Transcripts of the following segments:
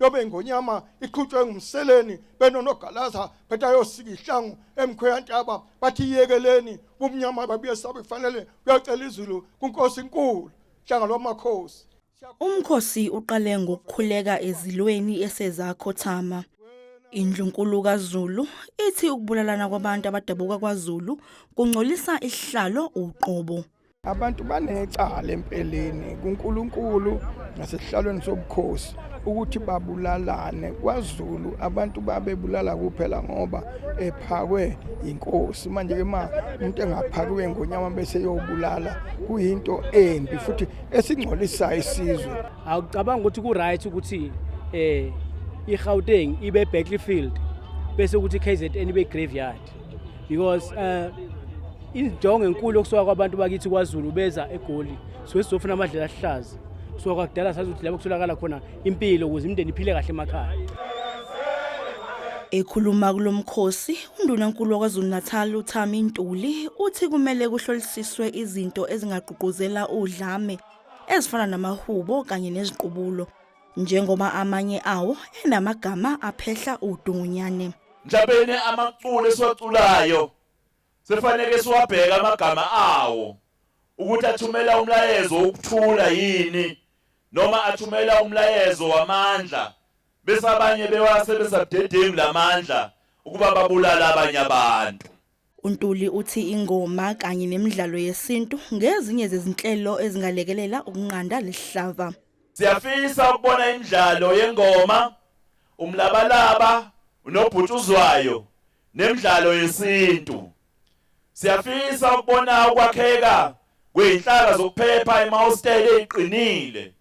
Yobe ingonyama iqhutshwe ngumseleni benonogalaza bethi ayosika ihlangu emkhweyantaba bathi iyekeleni bumnyama babuye sabe kufanele uyacela izulu kunkosi inkulu hlanga lwamakhosi. Umkhosi uqale ngokukhuleka ezilweni esezakhothama. Indlunkulu kaZulu ithi ukubulalana kwabantu abadabuka kwaZulu kungcolisa isihlalo uqobo. Abantu banecala empeleni kuNkulunkulu nasesihlalweni sobukhosi ukuthi babulalane kwaZulu. Abantu babebulala kuphela ngoba ephakwe inkosi. Manje ke ma umuntu engaphakiwe ngonyama bese yobulala kuyinto embi futhi esingcolisayo isizwe. Awucabanga ukuthi ku-right ukuthi iGauteng ibe battlefield bese ukuthi KZN ibe graveyard, because injongo enkulu yokusuka kwabantu bakithi kwaZulu beza eGoli suke sizofuna amadlela ahlaza. Kusuka kwakudala sazi ukuthi lapho kutholakala khona impilo ukuze imindeni iphile kahle emakhaya. Ekhuluma kulomkhosi, uNdunankulu waKwaZulu-Natal uThami Ntuli uthi kumele kuhlolisiswe izinto ezingagqugquzela udlame ezifana namahubo kanye neziqubulo, njengoba amanye awo enamagama aphehla udungunyane. Mhlawumbe amaculo esiwaculayo sefanele siwabheke amagama awo ukuthi athumela umlayezo wokuthula yini noma athumela umlayezo wamandla, bese abanye bewasebenzisa budedengu lamandla ukuba babulala abanye abantu. UNtuli uthi ingoma kanye nemidlalo yesintu ngezinye zezinhlelo ezingalekelela ukunqanda lesihlava. Siyafisa ukubona imidlalo yengoma, umlabalaba, unobhutshuzwayo nemidlalo yesintu. Siyafisa ukubona ukwakheka kwey'nhlaka zokuphepha emahostela ey'qinile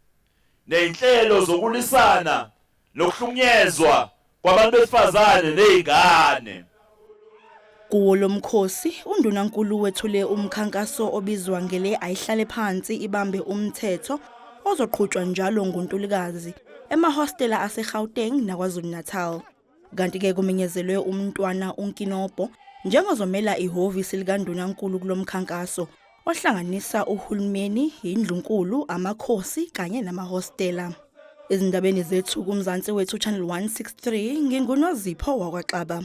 ney'nhlelo zokulwisana nokuhlukunyezwa kwabantu besifazane ney'ngane. Kuwo lomkhosi, uNdunankulu wethule umkhankaso obizwa ngele ayihlale phansi ibambe umthetho ozoqhutshwa njalo ngoNtulikazi emahostela aseGauteng naKwaZulu-Natal. Kanti-ke kumenyezelwe umntwana uNkinobho njengozomela ihhovisi likaNdunankulu kulomkhankaso ohlanganisa uhulumeni, indlunkulu, amakhosi kanye namahostela. Ezindabeni zethu kuMzansi Wethu Channel 163 nginguNozipho wakwaXaba.